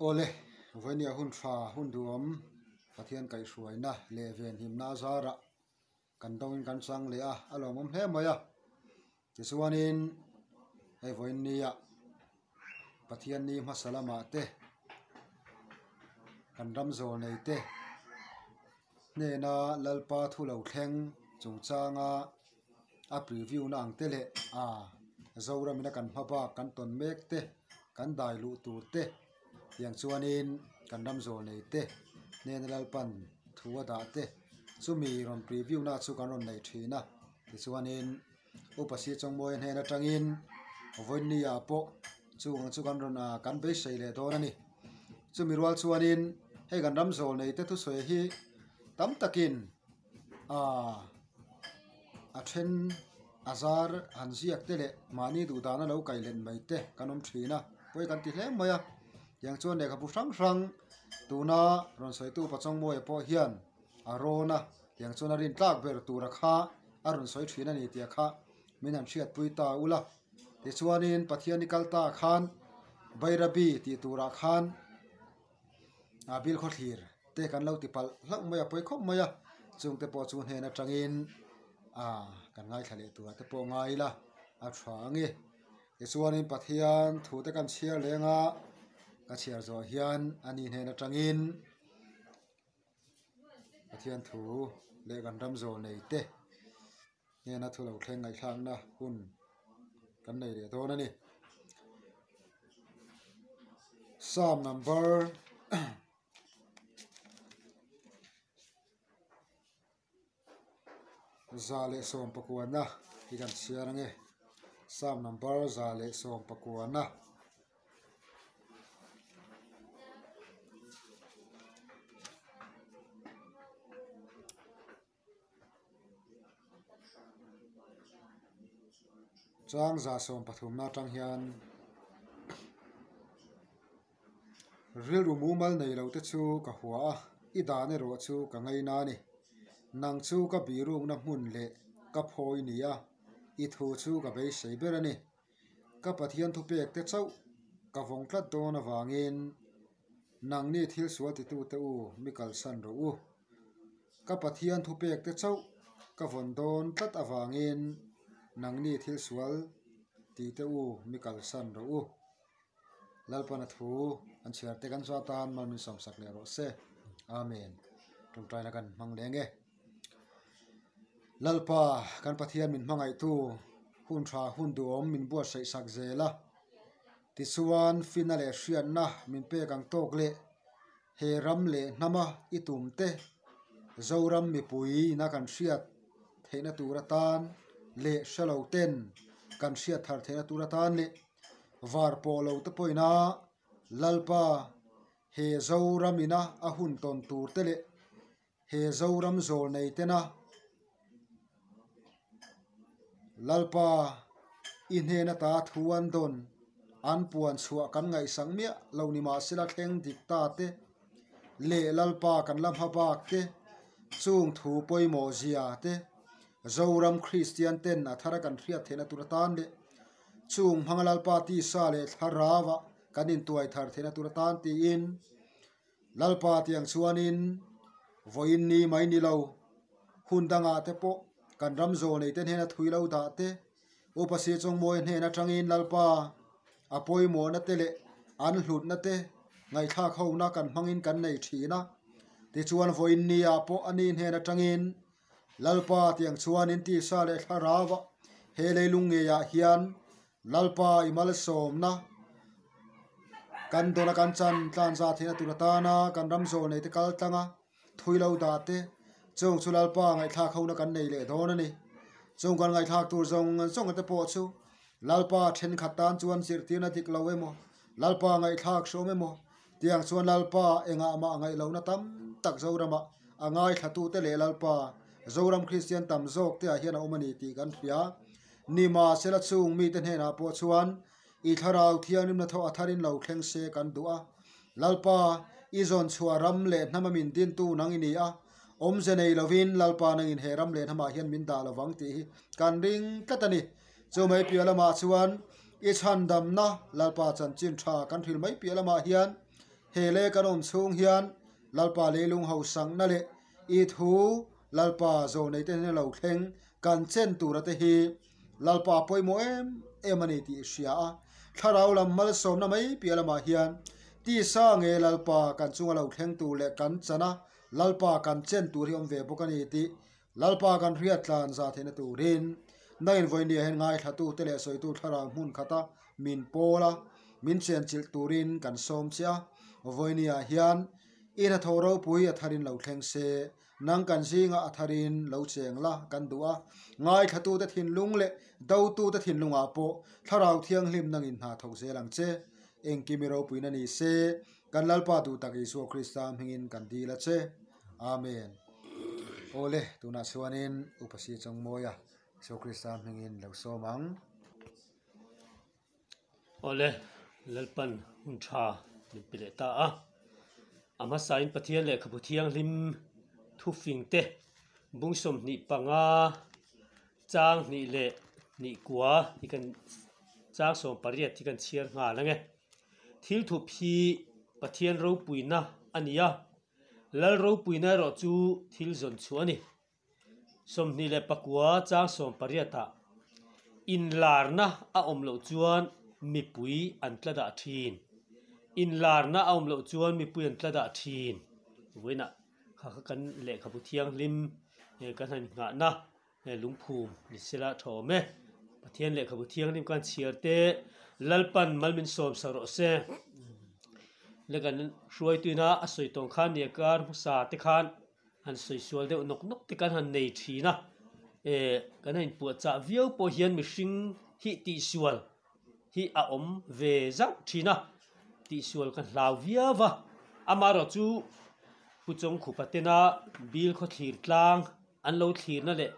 Awle, vawinia hun tha hun duhawm Pathian kaihhruaina leh venhimna a zarah kan dawngin kan chang leh a, a lawmawm hle mai a. Tichuanin hei vawinia Pathian ni hmasa lamah te kan ram zawl nei te hnena Lalpa thu lo thleng chungchanga a preview na ang te leh a Zoram ina kan hma bak kan tawn mek te kan dai luh tur te tiang chuanin kan ram zawl nei te hnena Lalpan thu a dah te chumi rawn preview na chu kan rawn nei thin a tichuanin Upa Si Chawngmawia hnen atangin vawiin ah pawh chung chu kan rawn ah kan beisei leh dawn a ni. Chumi rual chuanin hei kan ram zawl nei te thusawi hi tam takin ah a then a zar han ziak te leh mahni duh dana lo kai len mai te kan awm thin a pawi kan ti hle mai a. Tiang chuan lehkhabu hrang hrang tuna rawn sawitu Upa Chawngmawia pawh hian a rawn a, tiang chuan a rin tlak ber tura kha a rawn sawi thin a ni tih kha min han hriatpui ta ula. Tichuanin Pathian i kal ta khan Bairabi tih turah khan a bil khawthlir te kan lo ti palh hlauh mai a, pawi khawp mai a, chungte pawh chu hnen atangin a kan ngaithla leh turah te pawh ngai ila a tha ang e. Tichuanin Pathian thu te kan chhiar leng a, ka chhiar zawh hian ani hnen atangin. Pathian thu leh kan ram zawl nei te hnena thu lo thleng ngaihthlakna hun kan nei leh dawn a ni. Psalm number 119 hi kan chhiar ange. Psalm number 119. Chang 113 atang hian rilru mumal nei lo te chu ka hua a, i dan erawh chu ka ngaina a ni. Nang chu ka birukna hmun leh ka phawi ni a, i thu chu ka beisei ber a ni. Ka Pathian thupek te chauh ka vawng tlat dawn avangin nangni thil sual titute u mi kalsan rawh u. Ka Pathian thupek te chauh ka vawn dawn tlat avangin nangni thil sual tite u mi kalsan rawh u. Lalpana thu an chhiar te kan zat a, mal min sawmsak leh rawh se. Amen. Tawngtaina kan hmang leng e. Lalpa kan Pathian min hmangaihtu hun tha hun duhawm min buatsaih sak zel a, tichuan fina leh hriatna min pek ang tawk leh he ram leh hnama i tum te Zoram mipui ina kan hriat theihna tur atan leh hrelo ten kan hriat thar theihna tur atan leh var pawh lo te pawhin a Lalpa he Zoram ina a hun tawn tur te leh He Zoram zawl nei tena Lalpa i hnen ata thu an dawn, an puan chhuah kan ngaihsak miah lo ni mahsela thleng dik ta te leh Lalpa kan la hma bak te, chung thu pawimawh zia te, Zoram Kristian ten a thara kan hriat theihna tur atan leh chung hmanga Lalpa tisa leh thlarau-ah kan intuai thar theihna tur atan tiin Lalpa tiang chuanin vawiin ni mai ni lo, hun dangah te pawh kan ram zawl nei te hnena thui lo dah te, Upa Si Chawngmawia hnen atangin Lalpa a pawimawhna te leh an hlutna te ngaihthlak hona kan hmangin kan nei thin a. Tichuan vawiin ni ah pawh ani hnen atangin Lalpa tiang chuanin tisa leh thlarau ah he leilung ngeiah hian Lalpa i malsawmna kan dawna kan chan tlan zah theihna tur atana kan ram zawl nei te kal tlang a, thui lo dah te chung chu Lalpa ngaihthlak hona kan nei leh dawn a ni. Chung kan ngaihthlak tur zawng zawng te pawh chu Lalpa thenkhat tan chuan zirtirna dik lo emaw, Lalpa ngaihthlak hrawm emaw tiang chuan Lalpa engah mah ngaih lohna tam tak Zoramah a ngaithlatute leh Lalpa Zoram Kristian tam zawk te ah hian a awm a ni tih kan hria. Nimahsela chung mite hnenah pawh chuan i thlarau thianghlimna thaw a tharin lo thleng se kan duh a. Lalpa, i zawn chhuah ram leh hnama min dintu nang i ni a, awmze nei lovin Lalpa nangin he ram leh hnamah hian min dah lovang tih hi kan ring tlat a ni. Chu mai piah lamah chuan i chhandamna Lalpa chanchin tha kan hril mai piah lamah hian He lei kan awm chhung hian Lalpa leilung hausakna leh i thu Lalpa zawhneite hnena lo thleng kan chen tura te hi Lalpa pawimawh em em a ni tih i hria a. Thlarau lam malsawmna mai piah lamah hian tisa nge Lalpa kan chunga lo thleng tur leh kan chana Lalpa kan chen tur hi awm ve bawk a ni tih Lalpa kan hriat tlan za theihna turin nangin vawinia hian ngaithlatute leh sawitu thlarau hmun khata min pawl a, min chenchilh turin kan sawm che a. Vawinia hian i hnathawh ropui a tharin lo thleng se, nang kan zinga a tharin lo cheng la kan duh a. Ngaithlatute thinlung leh dotute thinlungah pawh thlarau thianghlim nangin hna thawk zel ang che. Engkimi ropuina ni se, kan Lalpa duh tak Isua Krista hmingin kan dil a che. Amen. Awle, tunah chuanin Upa Si Chawngmawia Isua Krista hmingin lo sawm ang. Awle, Lalpan hun tha min pe leh ta a. A hmasain Pathian lehkhabu thianghlim thufing te bung 25 chang hnih leh hnih kua hi kan chang 18 hi kan chhiar nghal ang e. Thil thup hi Pathian ropuina a ni a, Lal ropuina erawh chu thil zawn chhuah a ni. 29 chang 18 ah inlarna a awm loh chuan mipui an tla dah thin. Inlarna a awm loh chuan mipui an tla dah thin. Vawiinah kha kha kan lehkhabu thianghlim kan han nghahna lungphum ni sela tha awm e. Pathian lehkhabu thianghlim kan chhiar te Lalpan mal min sawm sak rawh se. Le kan hruaituina a sawi tawng khan nia kar hmasa te khan han sawi sual deuh nawk nawk te kan han nei thin a. Kan han inpuahchah viau pawh hian mihring hi tihsual hi a awm ve zauh thin a, tihsual ka hlau viau va. Amaherawh chu Pu Chawngkhupa tena Bil khawthlir tlang An lo thlirna leh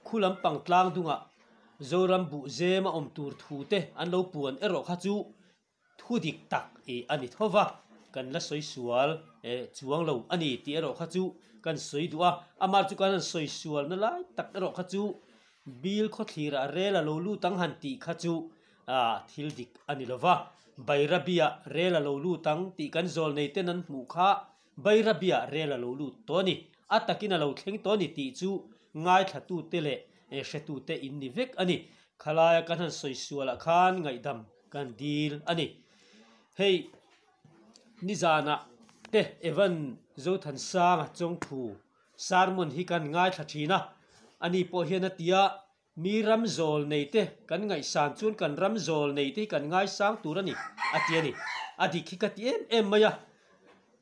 khu lampang tlang dungah Zoram buh zem a awm tur thu te an lo puan erawh kha chu thu dik tak i a ni tho va, kan la sawi sual chuang lo a ni tih erawh kha chu kan sawi duh a. Amah chu kan han sawi sualna lai tak erawh kha chu Bil khawthlirah rel a lo lut ang han tih kha chu thil dik a ni lo va, Bairabiah rel a lo lut ang tih kan zawlnei ten an hmuh kha Bairabiah rel a lo lut tawh a ni. A takin a lo thleng tawh a ni tih chu ngaithlatute leh hretute in ni vek a ni. Khalaia kan han sawi sualah khan ngaihdam kan dil a ni. Hei nizanah te Evan Zothansanga chawngthu sermon hi kan ngaithla thin a, ani pawh hian a ti a, Mi ram zawl nei te kan ngaihsan chuan kan ram zawl nei te hi kan ngaisang tur a ni, a ti a ni. A dik hi ka ti em em mai a.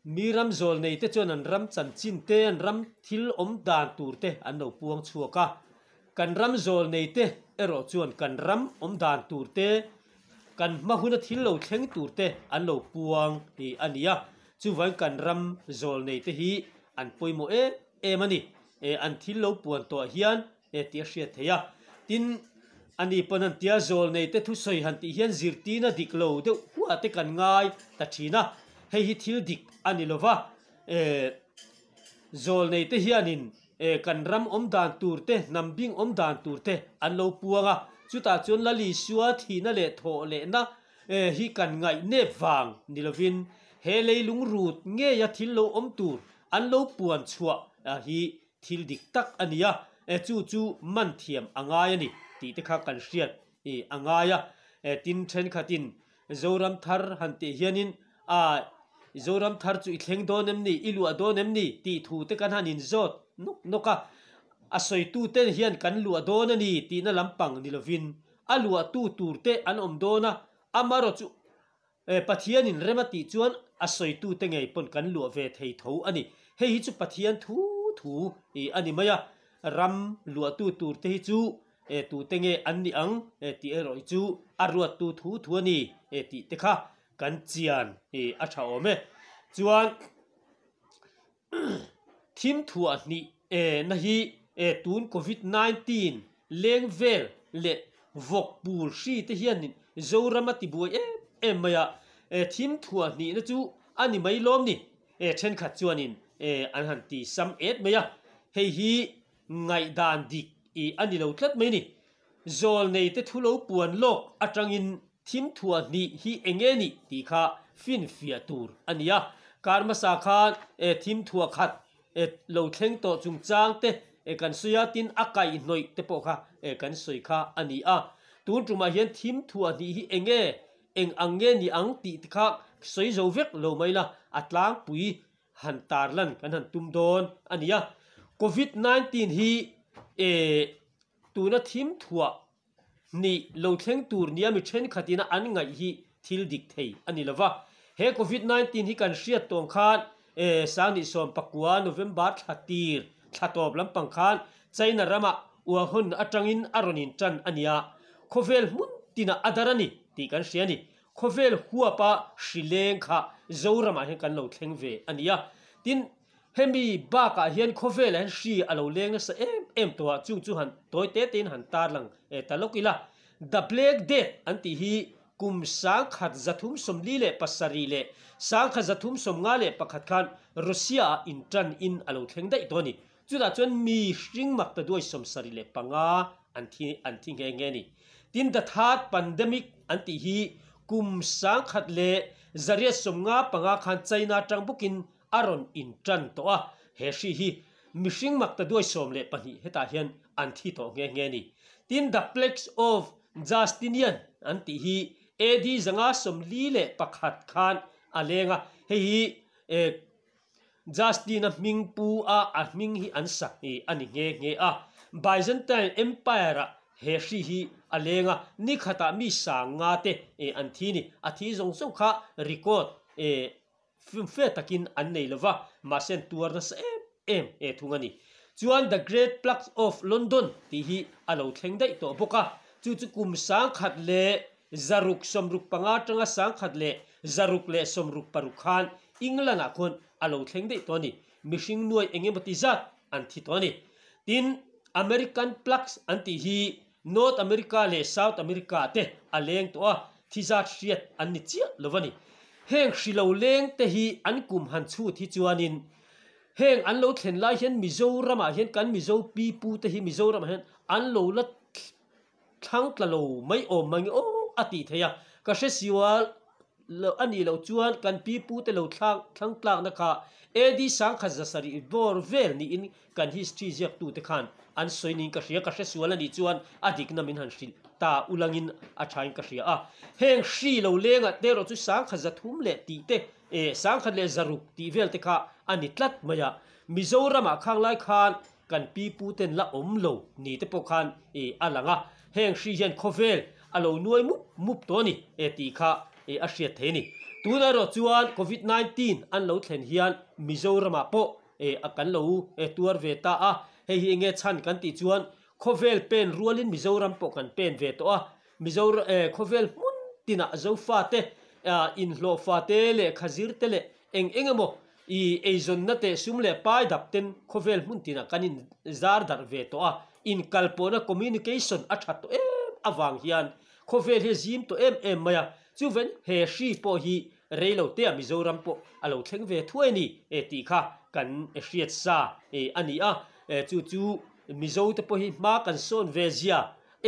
Mi ram zawl nei te chuan an ram chanchin te, an ram thil awm dan tur te an lo puang chhuak a. Kan ram zawl nei te erawh chuan kan ram awm dan tur te, kan hma huna thil lo thleng tur te an lo puang a ni a. Chuvangin kan ram zawl nei te hi an pawimawh em em a ni. An thil lo puan tawh hian e tih a hriat theih a. Tin, ani pawn an tia zawl nei te thusawi han tih hian zirtirna dik lo deuh huah te kan ngai ta thin a, hei hi thil dik a ni lova, e zawl nei te hianin e kan ram awm dan tur te, hnam bing awm dan tur te an lo puang a, chutah chuan Lalisua thihna leh thawh lehna e hi kan ngaih nep vang ni lovin he leilung rut ngeia thil lo awm tur an lo puan chhuah hi Thil dik tak a ni a, e chu chu man thiam a ngai a ni tih te kha kan hriat i a ngai a. E tin thenkhatin Zoram thar han tih hianin a Zoram thar chu i thleng dawn em ni, i luah dawn em ni tih thu te kan han inzawt nawk nawk a. A sawitute hian kan luah dawn a ni tihna lampang ni lovin a luahtu tur te an awm dawn a, amaherawh chu E, Pathianin rem a tih chuan a sawitute ngei pawn kan luah ve thei tho a ni. Hei hi chu Pathian thu thu i a ni mai a, ram luahtu turte hi chu e tute nge an ni ang e tih erawh hi chu a ruattu thu thu a ni e tih te kha kan chian i a tha awm e. Chuan Thim thuah hnih e na hi e tun Covid 19 leng vel leh vawk pul hri te hian Zoram a ti buai em em mai a, e thim thuah hnih na chu a ni mai lawm ni e thenkhat chuanin e an han ti sam et mai a, hei hi ngaihdan dik i a ni lo tlat mai ni. Zawl nei te thu lo puan lawk atangin thim thuah hnih hi eng nge nih tih kha finfiah tur a ni a. Kar hmasa khan thim thuah khat lo thleng tawh chungchang te kan sawi a, tin a kaihhnawih te pawh kha kan sawi kha a ni a. Tun tumah hian thim thuah hnih hi eng nge, eng ang nge ni ang tih te kha sawi zo vek lo mai la, a tlangpui han tarlan kan han tum dawn a ni a. Covid 19 hi tuna thim thuah Nih lo thleng tur nia mi thenkhatin a an ngaih hi thil dik thei a ni lova. He Covid 19 hi kan hriat tawng khan Sangni 19 November thla tir thla tawp lampang khan China ramah Wuhan atangin a rawn in tan a nia. Khawvel hmun tinah a dar a ni tih kan hria a ni. Khawvel huapa hri leng kha Zoramah hian kan lo thleng ve a nia. Tin, Hemi bakah hian khawvelah hian hri a lo leng nasa em em tawh a, chung chu han tawi te tein han tarlang ta lawk ila. The Black Death an tih hi kum 1337 leh 1351 khan Russia-ah intan in a lo thleng daih tawh a ni. Chutah chuan mi hring mak ta duai 75 an thi an thi nghe nghe a ni. Tin, The Third Pandemic an tih hi kum 1895 khan China atang bawkin a rawn intan tawh a, he hri hi mihring mak ta duai 12 hetah hian an thi tawh nghe nghe a ni. Tin, The Plagues of Justinian an tih hi AD 541 khan a leng a, hei hi Justin-a hming pu a a hming hi an sak a ni nghe nghe a. Byzantine Empire-ah he hri hi a leng a, ni khatah mi 5000 te an thi a ni. A thi zawng zawng kha record Fimfe takin an nei lova, mahse an tuar nasa em em e thung a ni. Chuan The Great Plague of London tih hi a lo thleng daih tawh bawk a, chu chu kum 1665 atanga 1666 khan England-ah khuan a lo thleng daih tawh a ni. Mihring nuai eng emaw ti zat an thi tawh a ni. Tin, American Plague an tih hi North America leh South America te a leng tawh a, thi zat hriat an ni chiah lo a ni. Heng hri lo leng te hi an kum han chhut hi chuanin heng an lo thlen lai hian Mizoramah hian kan Mizo pipu te hi Mizoramah hian an lo la thlang tla lo mai awm mang i aw a tih theih a, ka hre siual Lo a nih loh chuan kan pipu te lo thlak thlang tlakna kha AD 1700 bawr vel niin kan history ziaktu te khan an sawi niin ka hria, ka hre sual a nih chuan a dikna min han hrilh ta ulangin a thain ka hria a. Heng hri lo lengah te erawh chu 1300 leh tih te eh 1600 tih vel te kha a ni tlat mai a. Mizoramah khang lai khan kan pipu ten la awm lo ni te pawh khan eh a lang a, heng hri hian khawvel a lo nuai mup mup tawh a ni eh tih kha eh a hriat thei a ni. Tunah erawh chuan Covid 19 an lo thlen hian Mizoramah pawh eh a kan lo eh tuar ve ta a, hei hi enge chhan kan tih chuan khawvel pen rualin Mizoram pawh kan pen ve tawh a, Mizoram eh khawvel hmun tinah Zofate ah inhlawhfate lehkha zirte leh Eng eng emaw i eizawnna teh sum leh pai dap ten khawvel hmun tinah kan in zar darh ve tawh a, inkalpawhna communication a that tawh em avang hian khawvel hi a zim tawh em em mai a, chuven he hri pawh hi rei lo tea Mizoram pawh a lo thleng ve thuai a ni tih kha kan hriat sa a ni a, chu chu Mizo te pawh hi hma kan sawn ve zia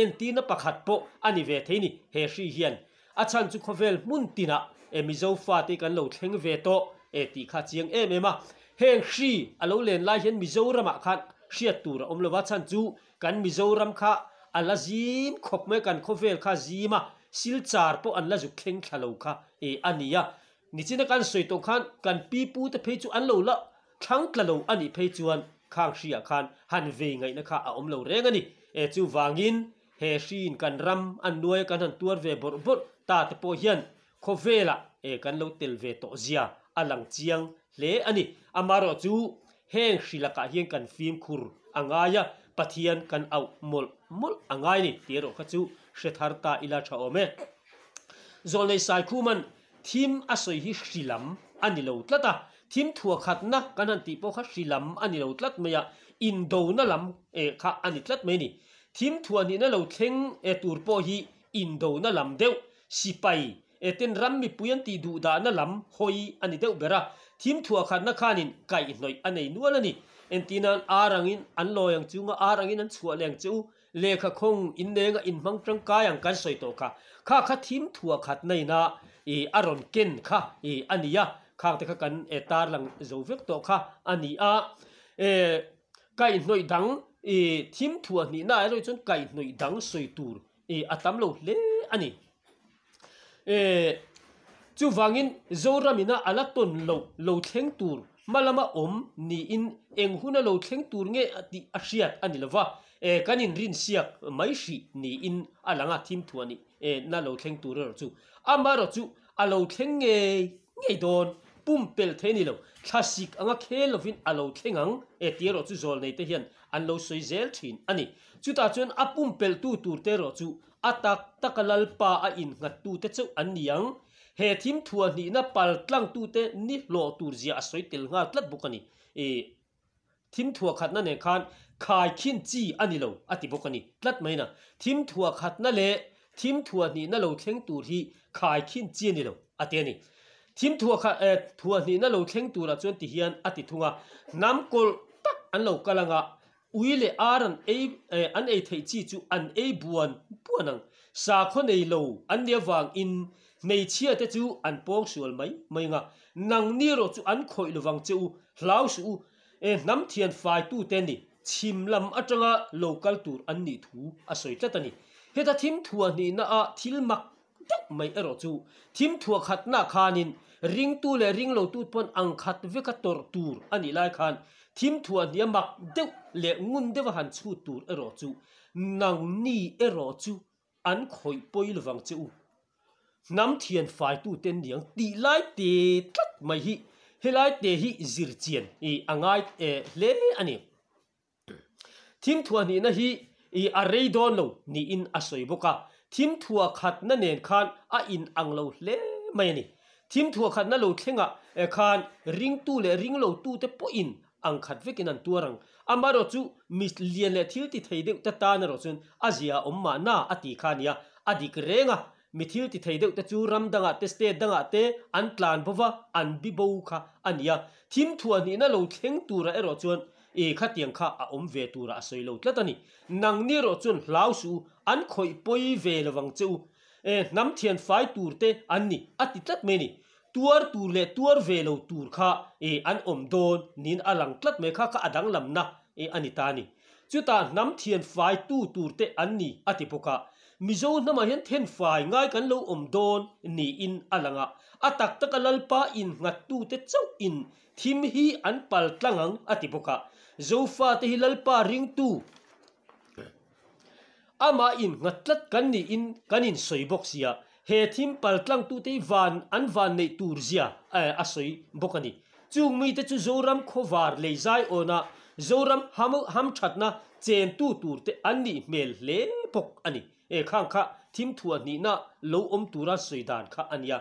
entirna pakhat pawh a ni ve thei a ni he hri hian. A chhan chu khawvel hmun tinah e Mizo fate kan lo thleng ve tawh e tih kha chiang em em a. Heng hri a lo len lai hian Mizoramah khan hriat tur a awm lo va, chhan chu kan Mizoram kha a la zim khawp mai, kan khawvel kha zim a, silchar pawh an la zuk thleng thla lo kha e a ni a. Nichina kan sawi tawh khan kan pipute phei chu an lo la thlang tla lo a nih phei chuan khang hriah khan han vei ngaihna kha a awm lo reng a ni. E chuvangin He hriin kan ram an nuai kan han tuar ve bawrh bawrh ta te pawh hian khawvelah e kan lo tel ve tawh zia a lang chiang hle a ni. Amaherawh chu heng hri lakah hian kan fimkhur a ngai a, Pathian kan auh mawlh mawlh a ngai a ni tih erawh kha chu hre thar ta ila tha awm e. Zawlnei Saikhuman thim a sawi hi hri lam a ni lo tlat a, thim thuah khatna kan han tih pawh kha hri lam a ni lo tlat mai a, indona lam kha a ni tlat mai a ni. Thim thuah nihna lo thleng e tur pawh hi indona lam deuh, sipai e ten ram mipui an tih duh dahna lam hawi a ni deuh ber a. Thim thuah khatna khanin kaihhnawih a nei nual a ni. Entirnan ar angin an lawi ang chunga ar angin an chhuah leh ang che u, lehkha khawng innenga inhmang tangkai ang kan sawi tawh kha. Kha kha thim thuah khatna ina i a rawn ken kha i a ni a. Khang te kha kan tarlang zo vek tawh kha a ni a. Kaihhnawih dang thim thuah hnihna erawh chuan kaihhnawih dang sawi tur a tam lo hle a ni. Chuvangin Zoramina a la tawn loh lo thleng tur hma lama awm niin eng huna lo thleng tur nge tih a hriat a ni lova, kan inrinsiak mai hrih niin a lang a, thim thuah nih na lo thleng tur erawh chu amaherawh chu a lo thleng ngei ngei dawn, pumpelh thei a ni lo, thlasik anga khel lovin a lo thleng ang tih erawh chu zawlnei te hian an lo sawi zel thin a ni. Chutah chuan a pumpelhtu tur te erawh chu A tak taka Lalpa a innghattute chauh an ni ang. He thim thuah hnihna pal tlangtute ni hlawh tur zia a sawi tel nghal tlat bawk a ni. I thim thuah khatna nen khan khai khin chi a ni lo a ti bawk a ni tlat mai na. Thim thuah khatna leh thim thuah hnihna lo thleng tur hi khai khin chi a ni lo a ti a ni. Thim thuah khat thuah hnihna lo thleng turah chuan ti hian a ti thung a, hnam kawlh tak an lo kal anga Ui leh ar an ei an ei theih chi chu an ei buan buan ang. Sakhaw nei lo an nih avangin hmeichhia te chu an pawng sual mai mai ang a, nangni erawh chu an khawih lovang che u, hlau suh u. E hnam thian faitute ni chhim lam atanga lo kal tur an nih thu a sawi tlat a ni. Heta thim thuah hnihna ah thil mak deuh mai erawh chu thim thuah khatna khanin ringtu leh ringlotu pawn ang khat veka tawrh tur a nih lai khan thim thuah hnia mak deuh leh ngun deuha han chhut tur erawh chu nangni erawh chu an khawih pawi lovang che u. Hnam thian faitute an niang tih lai te tlat mai hi helai te hi zirchian a ngai hle a ni. Thim thuah hnihna hi i a rei dawn lo niin a sawi bawk a, thim thuah khatna nen khan a in ang lo hle mai a ni. Thim thuah khatna lo thlengah khan ringtu leh ringlotute pawhin ang khat vekin an tuar ang. Amaherawh chu mi lian leh thil ti thei deuh te tan erawh chuan a zia a awm mahna a ti kha a nia, a dik reng a. Mi thil ti thei deuh te chu ram dangah te state dangah te an tlan bo va, an bi bo kha a nia. Thim thuah hnihna lo thleng turah erawh chuan E khatiang kha a awm ve turah a sawi lo tlat a ni. Nangni erawh chuan hlau suh u, an khawih pawi ve lovang che u. E hnam thian fai tur te an ni a ti tlat mai a ni. Tuar tur leh tuar ve lo tur kha e an awm dawn niin a lang tlat mai kha kha a danglamna e a ni ta a ni. Chutah hnam thian fai tu tur te an ni a ti bawk a. Mizo hnamah hian then fai ngai kan lo awm dawn niin a lang a. A tak taka Lalpa innghattute chauhin Thim hi an pal tlang ang a ti bawk a, Zofate hi Lalpa ringtu amah innghat tlat kan niin kan insawi bawk sia, he thim pal tlangtute hi van an van neih tur zia a sawi bawk a ni. Chung mite chu Zoram khawvar lei zaiawna Zoram hamthatna chentu turte an nih hmel hle bawk a ni. E khang kha thim thuah hnihna lo awm tura sawi dan kha a nia.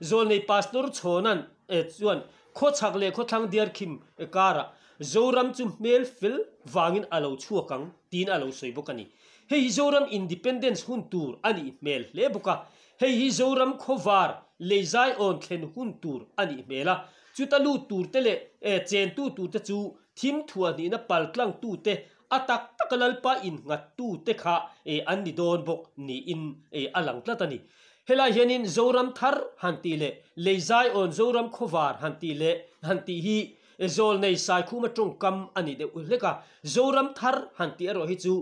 Zawlnei Pastor Chhawnan e chuan khawchhak leh khawthlang diarkhim karah Zoram chu hmel fel vangin a lo chhuak ang tiin a lo sawi bawk a ni. Hei hi Zoram Independence hun tur a nih hmel hle bawk a. Hei hi Zoram khawvar lei zaiawn thlen hun tur a nih hmel a. Chuta lut turte leh chentu turte chu thim thuah hnihna paltlangtute A tak taka Lalpa innghattute kha an ni dawn bawk niin a lang tlat a ni. Helai hianin Zoram thar han tih leh Leizaiawn Zoram khawvar han tih leh han tih hi Zawlnei Saikhuma tawngkam a ni deuh hlek a. Zoram thar han tih erawh hi chu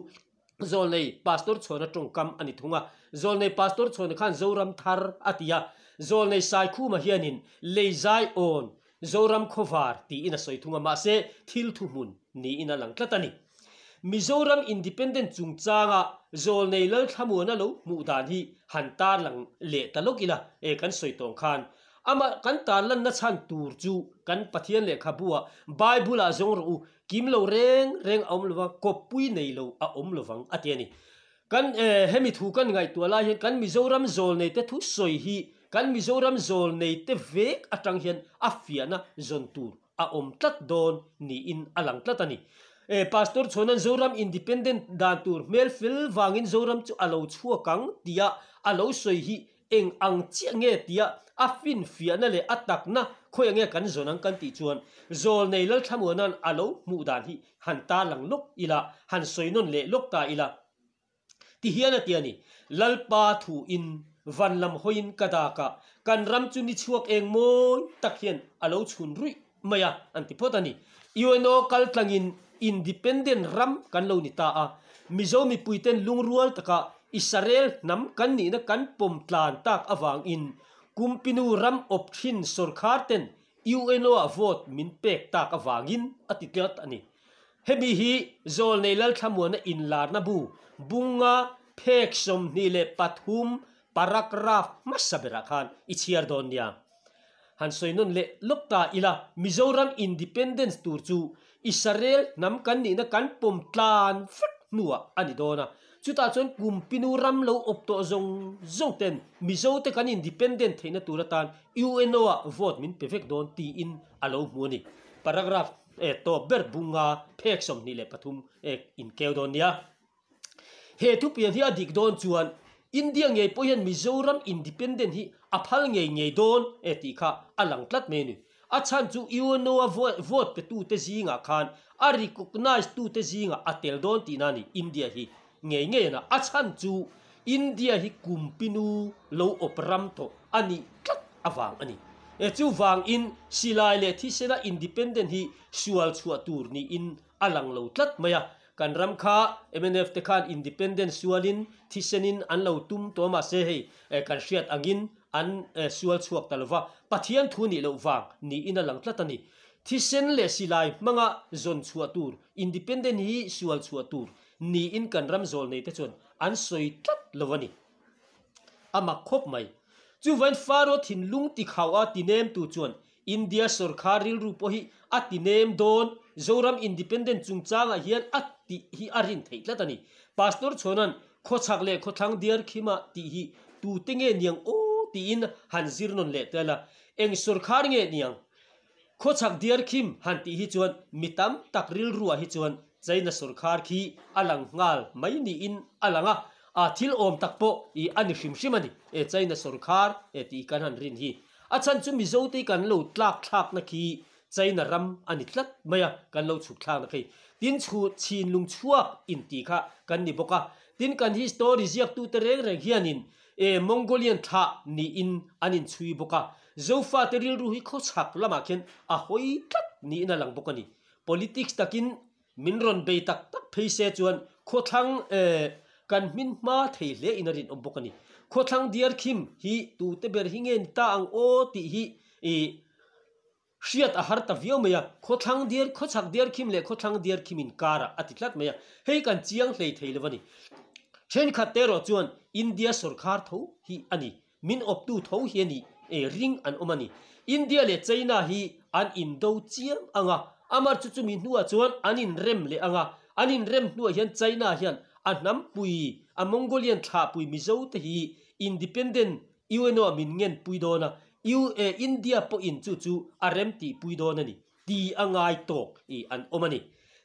Zawlnei Pastor Chhuana tawngkam a ni thung a. Zawlnei Pastor Chhuana khan Zoram thar a ti a, Zawlnei Saikhuma hianin Leizaiawn Zoram khawvar tiin a sawi thung a, mahse thil thuhmun niin a lang tlat a ni. Mizoram Independent chungchanga Zawlnei Lalthlamuana lo hmuh dan hi han tarlang leh ta lawk ila, e kan sawi tawng khan amah kan tarlanna chhan tur chu kan Pathian lehkhabuah Bible-ah zawng rawh u, kim lo reng reng a awm lova, kawppui nei lo a awm lovang a ti a ni. Kan hemi thu kan ngaihtuah lai hian kan Mizoram zawlnei te thu sawi hi kan Mizoram zawlnei te vek atang hian a fiahna zawn tur a awm tlat dawn niin a lang tlat a ni. Pastor Chhuanan Zoram Independent dan tur hmel fel vangin Zoram chu a lo chhuak ang tia a lo sawi hi Eng ang chiah nge tia a finfiahna leh a takna khawiah nge kan zawn ang kan tih chuan Zawlnei Lalthlamuana'n a lo hmuh dan hi han tarlang lawk ila, han sawi nawn leh lawk ta ila. Ti hian a ti a ni, Lalpa thuin Van lam hawiin ka dak a, kan ram chu ni chhuak eng mawi tak hian a lo chhun ruih mai a, an ti phawt a ni. UNO kal tlangin independent ram kan lo ni ta a, Mizo mipuiten lungrual taka Israel hnam kan nihna kan pawm tlan tak avangin Kumpinu ram awp thin sawrkhar ten UNO ah vote min pek tak avangin a ti tlat a ni. Hemi hi Zawlnei Lalthlamuana inlarna bu bunga phek 23 paragraph hmasa berah khan i chhiar dawn nia. Han sawi nawn leh lawk ta ila, Mizoram Independence tur chu Israel hnam kan nihna kan pawm tlan vek hnuah a ni dawn a. Chutah chuan Kumpinu ram lo awp tawh zawng zawng ten Mizote kan independent theihna tur atan UNO ah vote min pe vek dawn tiin a lo hmu a ni. Paragraph tawp ber bunga phek 23 inkeu dawn nia. He thupian hi a dik dawn chuan India ngei pawh hian Mizoram independent hi a phal ngei ngei dawn tih kha a lang tlat mai a ni. A chhan chu UNO a vote pe tute zingah khan a recognise tute zingah a tel dawn tihna a ni India hi ngei ngei a na. A chhan chu India hi kumpinu lo awp ram tawh a nih tlat avang a ni. Chuvangin silai leh thisena independent hi sual chhuah tur niin a lang lo tlat mai a. Kan ram kha mnf te khan independent sualin thisenin an lo tum tawh mahse hei kan hriat angin an sual chhuak ta lova, Pathian thu nih loh vang niin a lang tlat a ni. Thisen leh silai hmanga zawn chhuah tur, independent hi sual chhuah tur niin kan ram zawl nei te chuan an sawi tlat lo a ni. A mak khawp mai. Chuvain Faro thinlung tikhau a tinemtu chuan India sawrkhar rilru pawh hi a ti nem dawn, Zoram Independent chungchangah hian a tih hi a rin theih tlat a ni. Pastor Chhuana'n khawchhak leh khawthlang diar khima tih hi tute nge niang aw tiin han zir nawn leh tel a, eng sawrkhar nge niang? Khawchhak diar khim han tih hi chuan mi tam tak rilruah hi chuan China sawrkhar khi a lang nghal mai niin a lang a, a thil awm tak pawh i a ni hrim hrim a ni, China sawrkhar tih kan han rin hi. A chhan chu Mizote kan lo tlak thlakna khi China ram a ni tlat mai a, kan lo chhuk thlakna khi. Tin chhu chhinlung chhuak intih kha kan ni bawk a. Tin kan history ziaktute reng reng hianin e Mongolian thlah niin an inchhui bawk a. Zofate rilru hi khawchhak lamah khian a hawi tlat niin a lang bawk a ni. Politics takin Min rawn bei tak tak phei se chuan khawthlang kan hmin hma thei hle in a rinawm bawk a ni. Khawthlang diar khim hi tute ber hi nge ni ta ang aw tih hi hriat a har ta viau mai a. Khawthlang diar, khawchhak diar khim leh khawthlang diar khim inkarah a ti tlat mai a. Hei kan chiang hlei thei lo a ni. Thenkhat te erawh chuan India sawrkhar tho hi a ni. Min awptu tho hian i ring an awm a ni. India leh China hi an indo chiam ang a, amar chu chumi hnuah chuan an inrem leh ang a, an inrem hnuah hian China hian a hnampui, a Mongolian thlahpui Mizo te hi independent UNO ah min ngenpui dawn a, India pawhin chu chu a rem tihpui dawn a ni. Ti a ngai tawk i an awm a ni.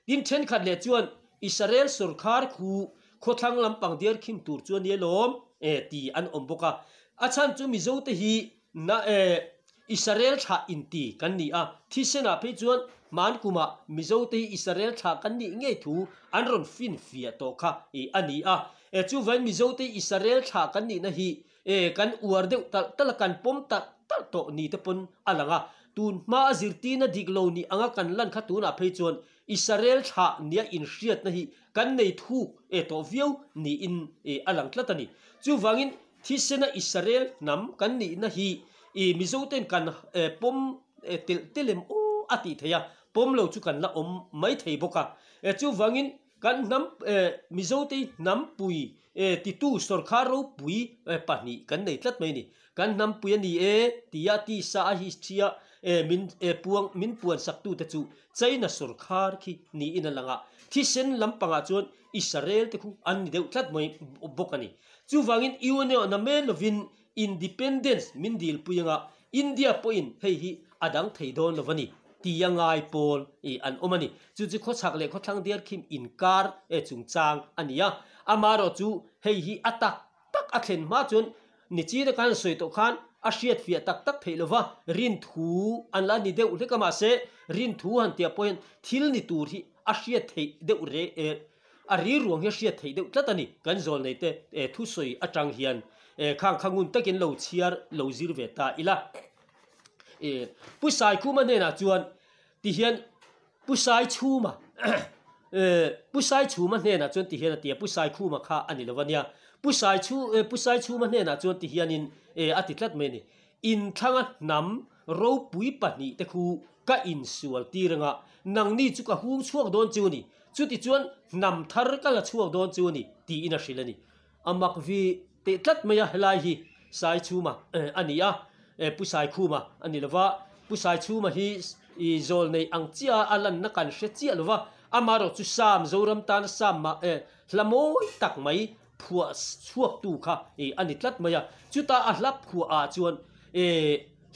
Tin thenkhat leh chuan Israel sawrkhar khu khawthlang lampang diar khim tur chu a nia lawm e ti an awm bawk a. A chhan chu Mizo te hi na e Israel thlah inti kan ni a, thisenah phei chuan hman kumah Mizo te hi Israel thlah kan nih ngei thu an rawn finfiah tawh kha i a ni a. E chuvain Mizo te hi Israel thlah kan nihna hi E, kan uar deuh talh talh a, kan pawm talh talh tawh ni te pawn a lang a. Tun hma a zirtirna dik lo nih anga kan lan kha tunah phei chuan Israel thlah nia inhriatna hi kan nei thuk e tawh viau niin e a lang tlat a ni. Chuvangin thisena Israel hnam kan nihna hi e Mizoten kan e pawm e telh telh em aw a tih theih a, pawm lo chu kan la awm mai thei bawk a. E chuvangin Kan hnam Mizote hnampui titu sawrkhar ropui pahnih kan nei tlat mai a ni. Kan hnampui a ni e tia tisa a history-a min puang min puan saktute chu China sawrkhar khi niin a lang a. Thisen lampangah chuan Israel te khu an ni deuh tlat mai bawk a ni. Chuvangin UNO na men lovin Independence min dilpui anga India pawhin hei hi a dang thei dawn lo a ni tia ngai pawl i an awm a ni. Chu chu khawchhak leh khawthlang diar khim inkar e chungchang a ni a. Amaherawh chu hei hi a tak tak a thlen hma chuan nichina kan sawi tawh khan a hriat fiah tak tak theih lova rinthu an la ni deuh hlek a mahse rinthu han tia pawh hian thil ni tur hi a hriat theih deuh re a riruang hi a hriat theih deuh tlat a ni kan zawlneite thusawi atang hian. Khang kha ngun takin lo chhiar lo zir ve ta ila. Pu Saikhuma hnenah chuan tihian Pu Saichhuma Pu Saichhuma hnenah chuan tihian a ti a, Pu Saikhuma kha a ni lo a nia. Pu Saichhu Pu Saichhuma hnenah chuan tihianin a ti tlat mai a ni. Inthlanga hnam ropui pahnihte khu ka insual tir anga nangni chu ka hung chhuak dawn chu a ni, chutichuan hnam thar ka la chhuak dawn chu a ni tiin a hrilh a ni. A mak vi teh tlat mai a, helai hi Saichhuma a ni a, Pu Saikhuma a ni lova, Pu Saichhuma hi i zawl nei ang chiah a lanna kan hre chiah lova, amaherawh chu Sam Zoram tana Sam mah hla mawi tak mai phuah chhuaktu kha a ni tlat mai a, chutah a hla phuah ah chuan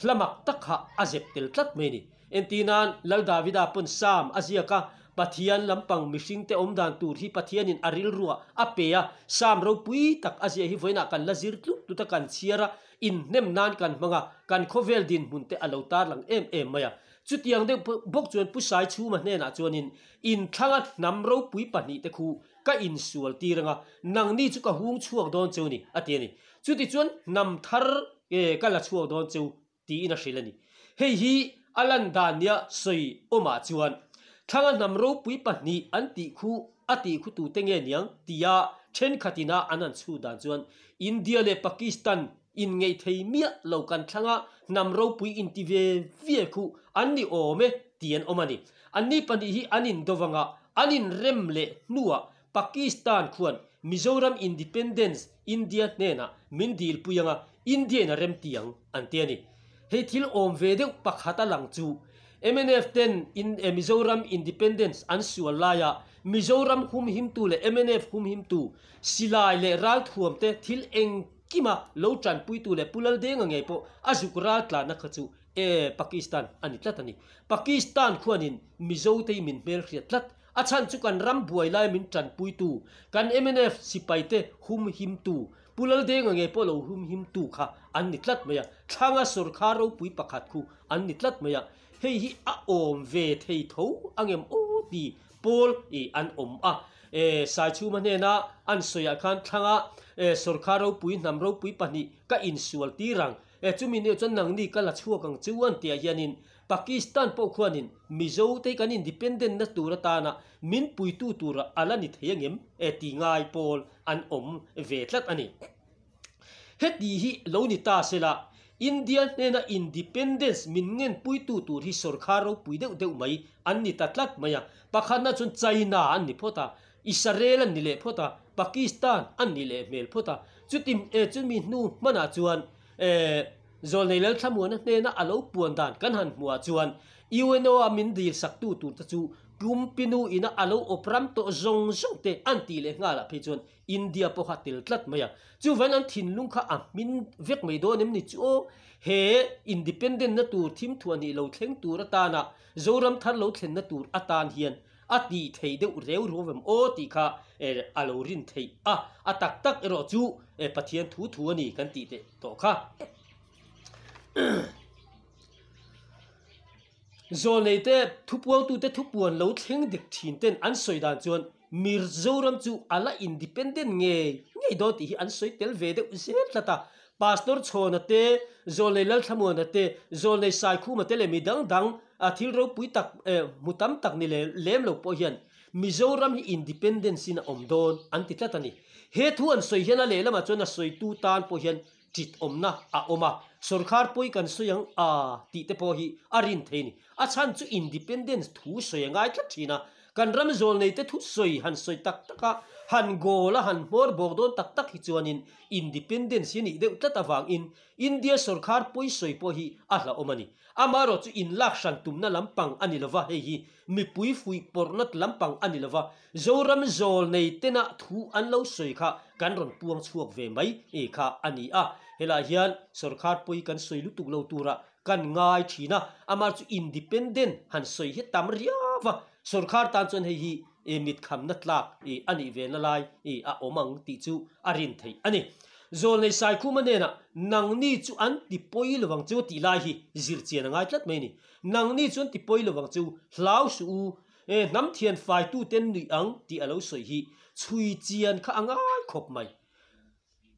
hla mak tak kha a zep tel tlat mai a ni. Entirnan, Lal Davida pawn Sam a ziak a, Pathian lampang mihringte awm dan tur hi Pathianin a rilruah a pe a, Sam ropui tak a ziah hi vawiinah kan la zir tlut tlut a, kan chhiar a, inhnem nan kan hmang a, kan khawvel dinhmun te a lo tarlang em em mai a. Chutiang deuh bawk chuan Pu Saichhuma hnenah chuanin inthlanga hnam ropui pahnihte khu ka insual tir anga, nangni chu ka hung chhuak dawn cheu ni, a ti a ni. Chutichuan hnam thar ka la chhuak dawn cheu tiin a hrilh a ni. Hei hi a lan dan nia sawi awmah chuan Thlanga hnam ropui pahnih an tih khu a tih khu tute nge niang tia thenkhatin a an han chhut dan chuan India leh Pakistan inngeih thei miah lo kan thlanga hnam ropui inti ve ve khu an ni awm e ti an awm a ni. Anni pahnih hi an indo vanga an inrem leh hnuah Pakistan khuan Mizoram Independence India hnenah min dilpui anga India in a remti ang an ti a ni. Hei thil awm ve deuh pakhat a lang chu mnf ten Mizoram Independence an sual laia Mizoram humhimtu leh mnf humhimtu silai leh ralthuam te thil engkima lo tanpuitu leh Pu Laldenga ngei pawh a zuk ral tlanna kha chu Pakistan a ni tlat a ni. Pakistan khuanin Mizote hi min hmelhriat tlat. A chhan chu kan ram buai lai min tanpuitu, kan mnf sipaite humhimtu, Pu Laldenga ngei pawh lo humhimtu kha an ni tlat mai a, thlanga sawrkhar ropui pakhat khu an ni tlat mai a, hei hi a awm ve thei tho angem aw ti pawl i an awm a. E Saichhuma hnena an sawiah khan thlanga sawrkhar ropui hnam ropui pahnih ka insual tir ang, e chumi nih chuan nangni ka la chhuak ang chu an tihah hianin Pakistan pawh khuanin Mizo te kan independent na tur atana min puitu tura a la ni thei angem e ti ngai pawl an awm ve tlat a ni. Heti hi lo ni ta sela, India hnena independence min ngen puitu tur hi sawrkhar ropui deuh deuh mai an ni ta tlat mai a. Pakhatna chuan China an ni phawt a, Israel an ni leh phawt a, Pakistan an ni leh hmel phawt a. Chuti chumi hnu hmanah chuan Zawlnei Lalthlamuana hnena a lo puan dan kan han hmuhah chuan UNO a min dil saktu tur te chu Kumpinu ina a lo awp ram tawh zawng zawng te an tih leh nghalah phei chuan India pawh kha tel tlat mai a. Chuvain an thinlung kha a hmin vek mai dawn em ni chu aw? He independent na tur thim thuah nih lo thleng tur atana Zoram thar lo thlenna tur atan hian a tih theih deuh reu ruau em aw tih kha a lo rin theih a, a tak tak erawh chu Pathian thu thu a ni kan tih teh tawh kha. Zawlneite thupuangtute thupuan lo thleng dik thin ten an sawi dan chuan Mizoram chu a la independent ngei ngei dawn tih hi an sawi tel ve deuh zel tlat a, Pastor Chhawna te, Zawlnei Lalthlamuana te, Zawlnei Saikhuma te leh mi dang dang a thil ropui tak hmu tam tak ni lem lo pawh hian Mizoram hi independence in a awm dawn an ti tlat a ni. He thu an sawi hian a lehlamah chuan a sawitu tan pawh hian tit awmna a awm a, sawrkhar pawi kan sawi ang a tih te pawh hi a rin thei a ni. A chhan chu independence thu sawi a ngai tlat thin a, kan ram zawlneite thu sawi han sawi tak tak a, han goal a han hmawr bawk dawn tak tak hi chuanin independence hi a nih deuh tlat avangin India sawrkhar pawi sawi pawh hi a hlauhawm a ni. Amaherawh chu inlak hran tumna lampang a ni lova, hei hi mipui fuih pawrhna lampang a ni lova, Zoram zawl nei tena thu an lo sawi kha kan rawn puang chhuak ve mai kha a ni a. Helaiah hian sawrkhar pawi kan sawi lutuk lo tura kan ngai thin a, amah chu independent han sawi hi tam riau va, sawrkhar tan chuan hei hi mitkhamna tlak a nih ve na lai a awm ang tih chu a rin theih a ni. Zawlnei Saikhuma hnenah nangni chu an ti pawi lovang chu tih lai hi zir chian a ngai tlat mai a ni. Nangni chu an ti pawi lovang chu hlau suh u, hnam thian faituten nuih ang tih a lo sawi hi chhui chian kha a ngai khawp mai.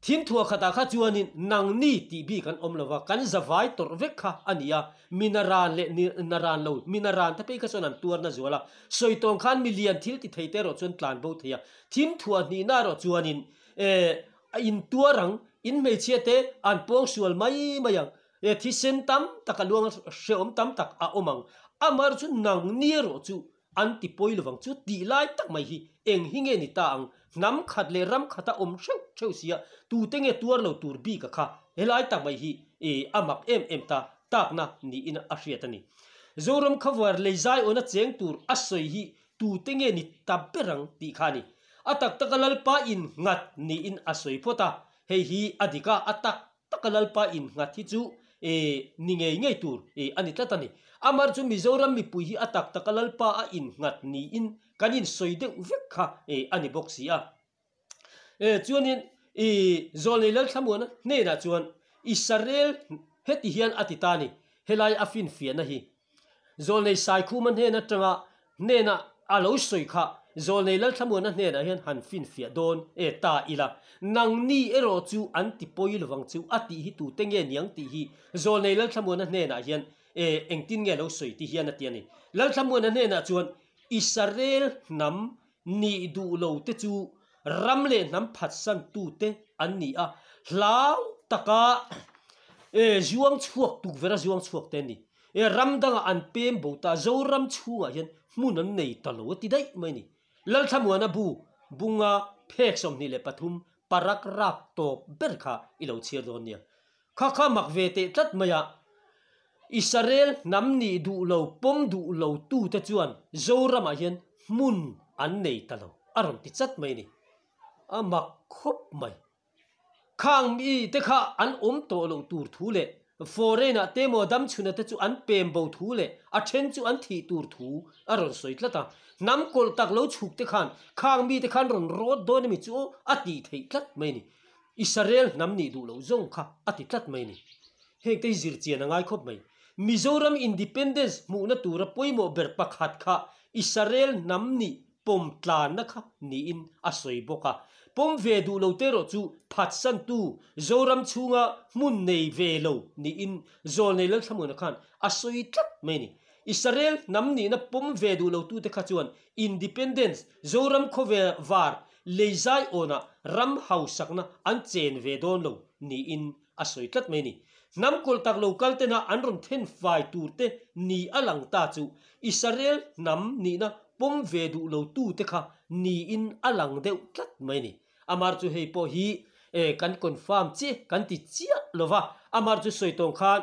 Thimthuah khatah kha chuanin nangni tih bik an awm lova, kan zavai tawrh vek kha a ni a, mi naran leh naran lo, mi naran te phei kha chuan an tuarna zual a, sawi tawng khan mi lian thil ti thei te erawh chuan tlan bo thei a, thimthuah hnihna erawh chuanin eh a intuar ang, in hmeichhia te an pawng sual mai mai ang, eh thisen tam tak a luang a, hrehawm tam tak a awm ang, amaherawh chu nangni erawh chu An ti pawi lovang chu tih lai tak mai hi eng hi nge ni ta ang? Hnam khat leh ram khata awm hreuh hreuh sia tute nge tuar lo tur bik a kha? Helai tak mai hi e a mak em em ta takna niin a hriat a ni. Zoram khawvar lei zai awna cheng tur a sawi hi tute nge ni ta ber ang tih kha a ni. A tak taka Lalpa in nghat niin a sawi phawt a, hei hi a dik a, a tak taka Lalpa in nghat hi chu e ni ngei ngei tur e a ni tlat a ni. Amar chu Mizoram mipui hi a tak taka Lalpa a in nghat niin kan in sawi deuh vek kha e a ni bawk si a. E chuanin i Zawlnei Lalthlamuana hnenah chuan Israel heti hian a ti ta a ni, helai a finfiahna hi. Zawlnei Saikhuma hnen atanga hnena a lo sawi kha Zawlnei Lalthlamuana hnenah hian han finfiah dawn e ta ila, nangni erawh chu an ti pawi lovang chu a tih hi tute nge niang tih hi Zawlnei Lalthlamuana hnenah hian e engtin nge lo sawi ti hian a ti a ni. Lalthlamuana hnenah chuan Israel hnam nih duh lo te chu ram leh hnam phatsan tute an ni a, hlau taka e zuang chhuak tukverh a zuang chhuak te an ni. E ram dangah an pem bo ta, Zoram chhungah hian hmun an nei ta lo a ti daih mai a ni. Lalthlamuana bu bunga phek 23 paragraph tawp ber kha i lo chhiar dawn nia. Kha kha mak ve teh tlat mai a, Israel hnam nih duh lo, pawm duh lo tute chuan Zoramah hian hmun an nei ta lo a rawn ti chat mai a ni. A mak khawp mai. Khang mi te kha an awm tawh loh tur thu leh foreign ah te maw damchhuna te chu an pem bo thu leh a then chu an thih tur thu a rawn sawi tlat a. Hnam kawlh tak lo chhuk te khan khang mi te khan rawn rawt dawn emi chu aw a tih theih tlat mai a ni. Israel hnam nih duh loh zawng kha a ti tlat mai a ni. Heng te hi zir chian a ngai khawp mai. Mizoram Independence hmuhna tura pawimawh ber pakhat kha Israel hnam nih pawm tlanna kha niin a sawi bawk a. Pawm ve duh lo te erawh chu phatsantu Zoram chhunga hmun nei ve lo niin Zawlnei Lalthlamuana khan a sawi tlat mai a ni. Israel hnam nihna pawm ve duh lo tute kha chuan Independence Zoram khawvel var leizai awnah ram hausakna an chen ve dawn lo niin a sawi tlat mai a ni. Hnam kawlh tak lo kal tena an rawn then fai tur te ni a lang ta chu Israel hnam nihna pawm ve duh lo tu te kha niin a lang deuh tlat mai a ni. Amar chu hei pawh hi kan confirm che kan ti chiah lo va, amar chu sawi tawng khan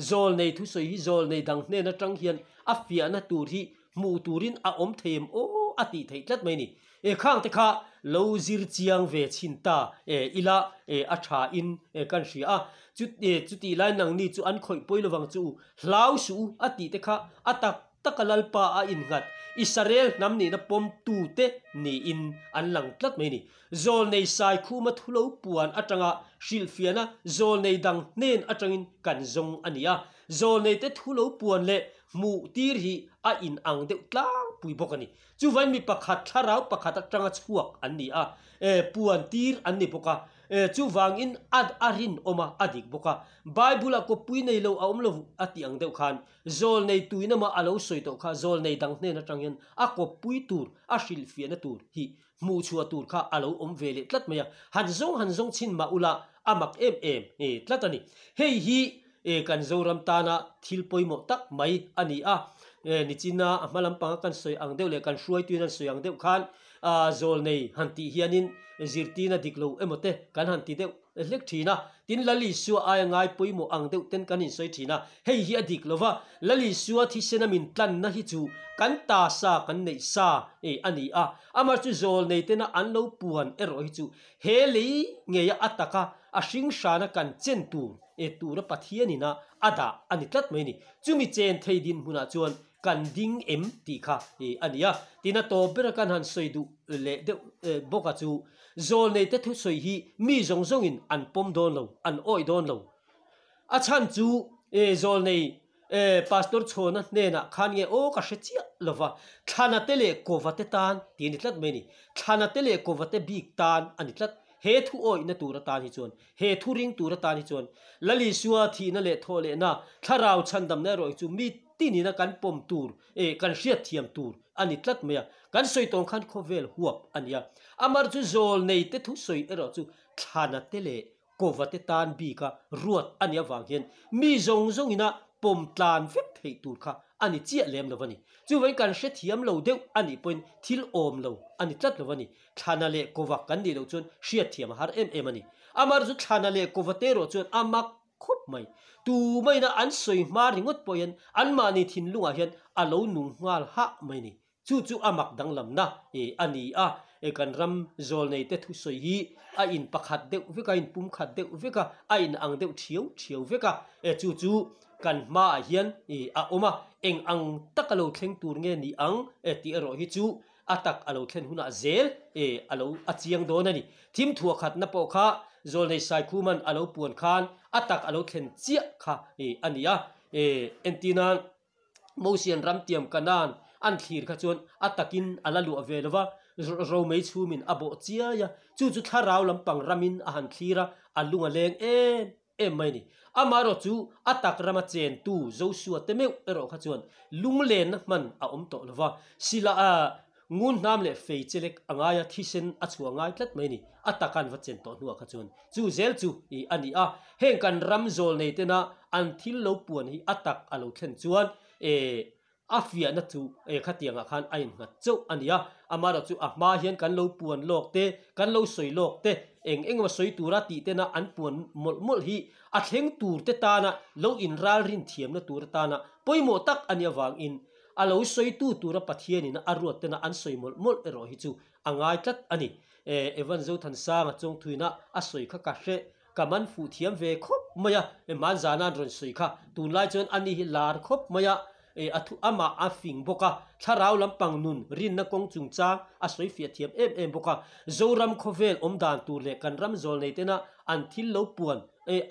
zawlnei thusawi hi zawlnei dang hnen atang hian a fiahna tur hi hmuh turin a awm thei em aw a tih theih tlat mai a ni. E khang te kha lo zir chiang ve chhin ta e ila e a tha in e kan hria a, chu e chutih lai nangni chu an khawih pawi lovang chu u, hlau suh u a tih te kha a tak tak a Lalpa a innghat Israel hnam nihna pawm tu te niin an lang tlat mai a ni. Zawlnei Saikhuma thulo puan atanga hrilhfiahna zawlnei dang hnen atangin kan zawng a ni a, zawlnei te thulo puan leh hmuh tir hi a inang deuh tlangpui bawk a ni. Chuvain mi pakhat thlarau pakhat atanga chhuak an ni a, e, puan tir an ni bawk a, e, chuvangin a a rinawm a, a dik bawk a. Bible-ah kawppui nei lo a awm lo a tih ang deuh khan, zawlnei tuin ama a lo sawi tawh kha zawlnei dang hnen atang hian a kawppui tur, a hrilhfiahna tur hi hmuh chhuah tur kha a lo awm ve leh tlat mai a. Han zawng han zawng chhin mah ula a mak em em e, tlat a ni. Hei hi E kan Zoram tana thil pawimawh tak mai a ni a, e nichina a hma lampanga kan sawi ang deuh leh kan hruaituin an sawi ang deuh khan a zawlnei han tih hianin zirtirna dik lo emaw te kan han ti deuh hlek thin a, tin Lal Isua aia ngai pawimawh ang deuh ten kan insawi thin a, hei hi a dik lo va, Lal Isua thisena min tlanna hi chu kan ta sa kan neih sa e a ni a, amah chu zawlnei tena an lo puan erawh hi chu he lei ngeia a taka a hring hrana kan chen tur E tura Pathianin a a dah a ni tlat mai a ni. Chumi chen thei dinhmunah chuan kan ding em tih kha a ni a. Tin a tawp bera kan han sawi duh leh deuh bawk a chu zawlneite thusawi hi mi zawng zawngin an pawm dawn lo, an awih dawn lo. A chhan chu zawlnei Pastor Chhawna hnenah khan nge aw ka hre chiah lo va, Thlanate leh Kovate tan tih a ni tlat mai a ni. Thlanate leh Kovate bik tan a ni tlat. He thu awihna tur atan hi chuan, he thu ring tur atan hi chuan Lal Isua thihna leh thawhlehna, thlarau chhandamna erawh hi chu mi tinina kan pawm tur, eh, kan hriatthiam tur a ni tlat mai a. Kan sawi tawng khan khawvel huap a ni a. Amar chu zawl neite thu sawi erawh chu thlana te leh kova te tan bika ruat a nih avang hian mi zawng zawngina pawm tlan vek theih tur kha a ni chiah lem lo a ni. Chuvangin kan hrethiam lo deuh a nih pawhin thil awm lo a ni tlat lo a ni. Thlana leh kova kan nih loh chuan hriatthiam a har em em a ni. Amar chu thlana leh kova te erawh chuan a mak khawp mai. Tu maina an sawi hma ringawt pawh hian anmahni thinlungah hian a lo nung nghal hah mai a ni. Chu chu a mak danglamna a ni a, kan ram zawlneite thusawi hi a in pakhat deuh vek a, a in pumkhat deuh vek a, a in ang deuh thiau thiau vek a, chu chu kan hmaah hian a awm a, eng ang tak a lo thleng tur nge ni ang tih erawh hi chu a tak a lo thlen hunah zel a lo a chiang dawn a ni. Thim thuah khatna pawh kha zawlnei Saikhuman a lo puan khan a tak a lo thlen chiah kha a ni a, entirnan Mosian ramtiam Kanaan an thlir kha chuan a takin a la luah ve lo va, romei chhumin a bawh chiai a, chu chu thlarau lampang ramin a han thlir a, a lung a leng em em mai a ni. Amaherawh chu a tak rama chentu Joshua te meuh erawh kha chuan lunglenna hman a awm tawh lo va, sila a ngun hnam leh fei chelek a ngai a, thisen a chhuah ngai tlat mai a ni. A taka an va chen tawh hnuah kha chuan chu zel chu a ni a, heng kan ram zawl nei tena an thil lo puan hi a tak a lo thlen chuan a fiahna chu khatiangah khan a innghat chauh a ni a. Amaherawh chu a hma hian kan lo puan lawk te, kan lo sawi lawk te, eng engemaw sawi tura tih tena an puan mawlh mawlh hi a thleng tur te tana lo inralrin thiamna tur atana pawimawh tak a nih avangin a lo sawitu tura Pathianin a ruat tena an sawi mawlh mawlh erawh hi chu a ngai tlat a ni. Evan Zothansanga chawngthuina a sawi kha ka hre, ka man fuh thiam ve khawp mai a, hmanzana an rawn sawi kha tunlai chuan ani hi lar khawp mai a, a thu amah a fing bawk a, thlarau lampang nun rinna kawng chungchang a sawi fiah thiam em em bawk a, Zoram khawvel awm dan tur leh kan ram zawl nei tena an thil lo puan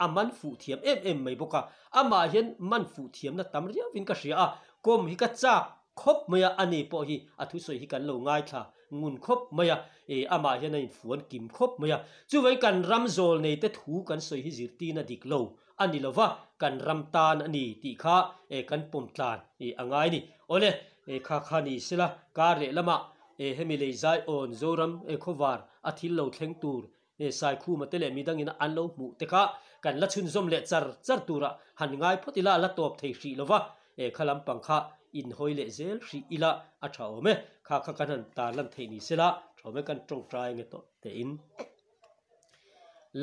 a man fuh thiam em em mai bawk a, amah hian man fuh thiamna tam riauvin ka hria a, kawm hi ka chak khawp mai a, ani pawh hi a thusawi hi kan lo ngaithla ngun khawp mai a, e amah hian a infuan kim khawp mai a. Chuvangin kan ram zawl nei te thu kan sawi hi zirtirna dik lo a ni lo va, kan ram tan a ni tih kha e kan pawm tlan e a ngai a ni. Awle, e kha kha ni sela, kar leh lamah e hemi lei zai awn Zoram e khawvar a thil lo thleng tur e Saikhuma te leh midangin an lo hmuh te kha kan la chhunzawm leh char char turah han ngai phawt ila a la tawp thei hrih lo va, e kha lampang kha inhawi leh zel hrih ila a tha awm e, kha kha kan han tarlan theih ni sela tha awm e kan tawngtai nge tawh tein.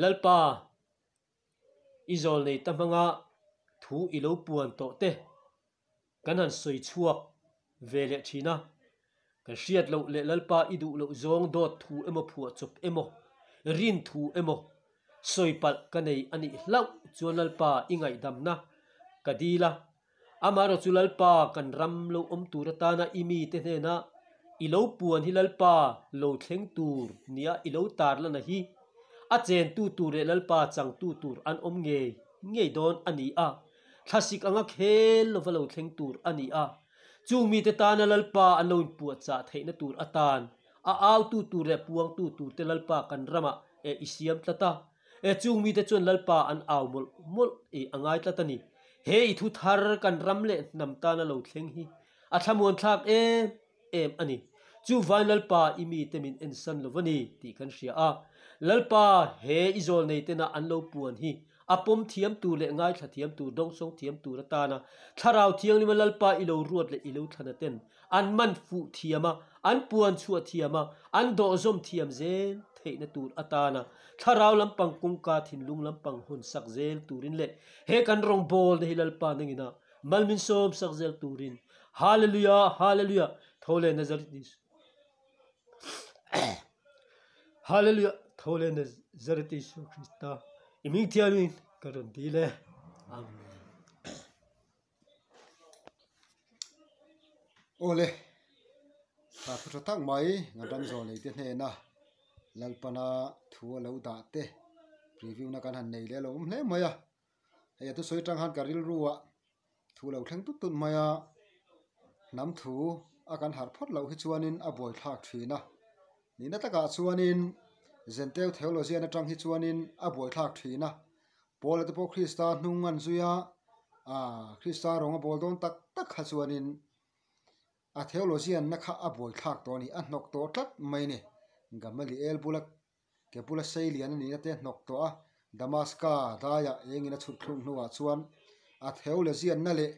Lalpa i zawl nei ta hmanga thu i lo puan tawh te kan han sawi chhuak ve leh thin a, kan hriat loh leh Lalpa i duh loh zawng dawt thu emaw phuah chawp emaw rin thu emaw sawi palh ka nei a nih hlauh chuan Lalpa i ngaihdamna ka dil a, amaherawh chu Lalpa kan ram lo awm tur atana i mite hnena i lo puan hi Lalpa lo thleng tur nia i lo tarlana hi a chentu tur leh Lalpa changtu tur an awm ngei ngei dawn a ni a. Thlasik anga khel lova lo thleng tur a ni a, chung mite tana Lalpa an lo inpuahchah theihna tur atan a autu tur leh puangtu turte Lalpa kan ramah e i siam tlat a, e chung mite chuan Lalpa an au mawlh mawlh e a ngai tlat a ni. He i thu thar kan ram leh hnam tana lo thleng hi a thlamuanthlak em em a ni. Chuvain Lalpa i mite min ensan lo va ni tih kan hria a. Lalpa he i zawl nei tena an lo puan hi a pawm thiam tur leh ngaithla thiam tur, dawngsawng thiam tur atana Thlarau Thianghlima Lalpa i lo ruat leh i lo thlana ten an man fuh thiam a, an puan chhuah thiam a, an dawhzawm thiam zel theihna tur atana Thlarau lampang kawngka thinlung lampang hawn sak zel turin leh he kan rawngbawlna hi Lalpa nangina Mal min sawm sak zel turin Hallelujah Hallelujah tho leh Nazareth Isu Hallelujah tho leh Nazareth Isu Krista i ming thiamin ka rawn dil e Amen. Awle, tha thu tha tak mai Ngadam zawl nei te hnena Lalpana thu a lo dah te preview na kan han nei leh a lo awm hle mai a. Hei a thusawi atang khan ka rilru ah thu lo thleng tut tut mai a, hnam thu a kan harh phawt loh hi chuanin a buaithlak thin a, nihna takah chuanin Zenteu theologian atang hi chuanin a buaithlak thin a. Paula te pawh Krista hnung an zui a, Krista rawng a bawl dawn tak tak kha chuanin a theologian na kha a buaithlak tawh a ni, a hnawk tawh tlat mai a ni. Gamaliel bula ke bula sei lian a nihna te hnawk tawh a, Damaska daiah engin a chhut thluk hnuah chuan a theologian na leh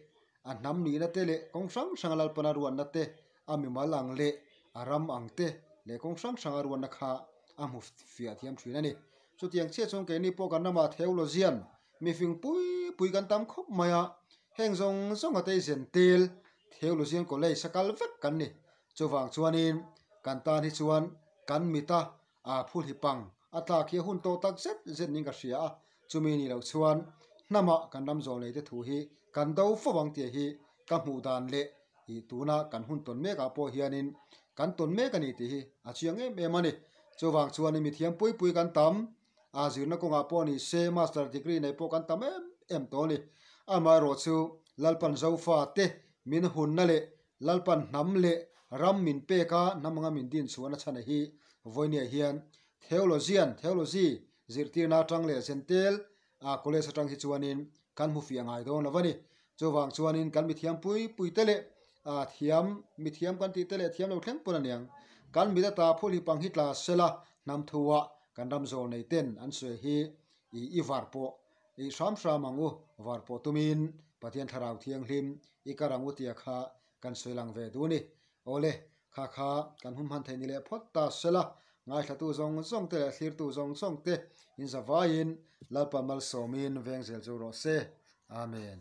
a hnam nihna te leh kawng hrang hranga Lalpana ruatna te, a mimal ang leh a ram ang te leh kawng hrang hranga ruatna kha a hmu fiah thiam thin a ni. Chutiang chiah chuan keini pawh kan ramah theologian mifing pui pui kan tam khawp mai a, heng zawng zawng a tei zen tel theologian college a kal vek kan ni. Chuvang chuanin kan tan hi chuan kan mita a phulhi pang a tlak hi a hun tawh tak zet zet niin ka hria a, chumi nih loh chuan hnamah kan ram zawh nei te thu hi kan do fo ang tih hi ka hmuh dan leh ih tuna kan hun tawn mek ah pawh hianin kan tawn mek a ni tih hi a chiang em em a ni. Chuvang chuanin mithiam pui pui kan tam a, zirna kawngah pawh ni se master degree nei pawh kan tam em em tawh a ni. Amaherawh chu Lalpan Zofa te min hunna leh Lalpan hnam leh ram min pek a, hnam anga min din chhuahna chhana hi vawinia hian Theologian, Theology, zirtirna atang leh Zentel a college atang hi chuanin kan hmu fiah ngai dawn lo a ni. Chuvang chuanin kan mithiam pui pui te leh a thiam mithiam kan tih te leh thiam lo thleng pawn a niang. Kan mit ata phul hi pang hi tla sela hnam thuah kan ram zawl nei ten an sawi hi i i var pawh i hram hram ang u, var pawh tumin Pathian Thlarau Thianghlim i kar ang u tia kha kan sawi lang ve duh a ni. Awle, kha kha kan hun hman theih ni leh phawt ta sela, ngaithlatu zawng zawng te leh thlirtu zawng zawng te in zavaiin Lalpa malsawmin veng zel chu rawh se. Amen.